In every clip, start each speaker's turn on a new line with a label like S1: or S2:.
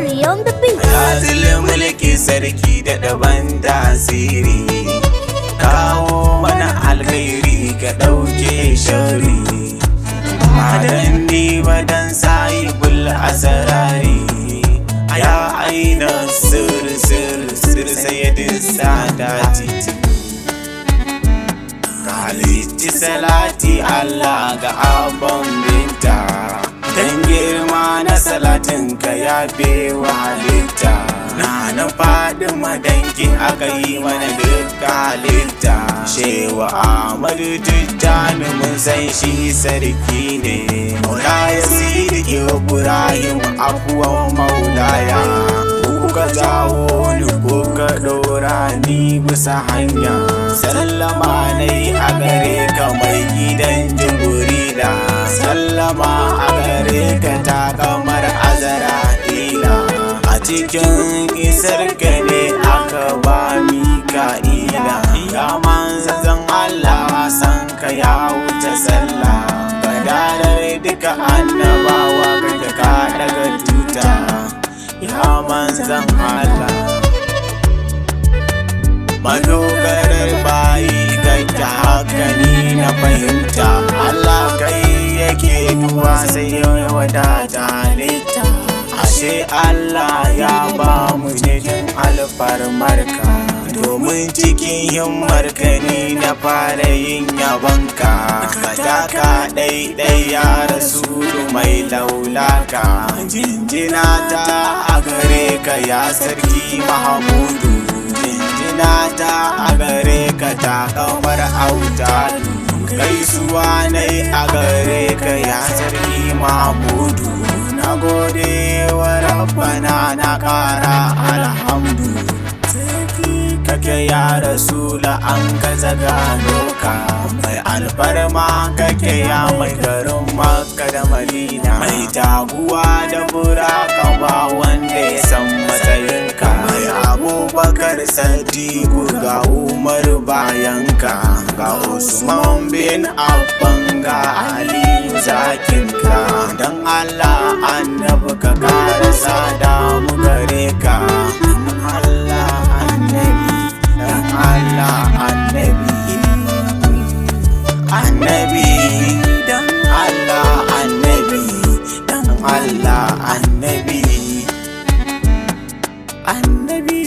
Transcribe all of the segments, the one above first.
S1: Sirri on the beat.
S2: Yazil mulki sarki da daban tasiri, kawo mana alkhairi ka ɗauke shari. Ba ni ba dan sahibul asarari. Ya aina sir sir sir sayyidin sadati. Ka halicci salati Allah ga abban binta, dan girma na salatin ka ya wa halitta. Na faɗi madanki aka yi mana duka halitta. Shewa Ahmadu Tijjani mun san shi sarki ne. Maulaya Sidi Ibrahim afuwan maulaya, kuka jawo ni kuka ɗora ni bisa hanya. Sallama nai a gare ka mai gidan Jibrila, sallama a gare ka ta kamar Azra'ila. A cikin isar ka ne aka ba Mika'ila. Ya manzan Allah, san ka ya wuce sallah. Gadarar duka annabawa kake, ka daga tuta, ya manzan Allah. Madogarar bayi kake, haka ni na fahimta. Allah kai yake duwa sai ya wadata halitta. Ashe Allah ya ba mu cikin alfarmarka, domin cikin himmarka ni na fara yin yabanka. Ka taka ɗaiɗai ya Rasulu mai laulaka. Jinjina ta a gare ka ya sarki Mahamudu, jinjina ta a gare ka ta kamar autadu. Gaisuwa nai a gare ka ya sarki Mahamudu. Na gode wa Rabbana, na kara alhamdu. Sarki kake ya Rasula, an gaza gano ka. Mai alfarma kake ya mai garin Makka da Madina. Mai taguwa da buraka, ba wanda ya san matsayinka. Mai Abubakar Sadiku, ga Umar bayanka, ga Usman bin Affan, ga Aliyu zakinka. Don Allah annabi ka kara sada mu gare ka. Don Allah annabi, don Allah annabi, annabi, don Allah annabi, don Allah annabi, annabi,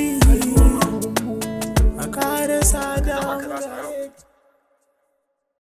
S2: a kara sada mu gare ka.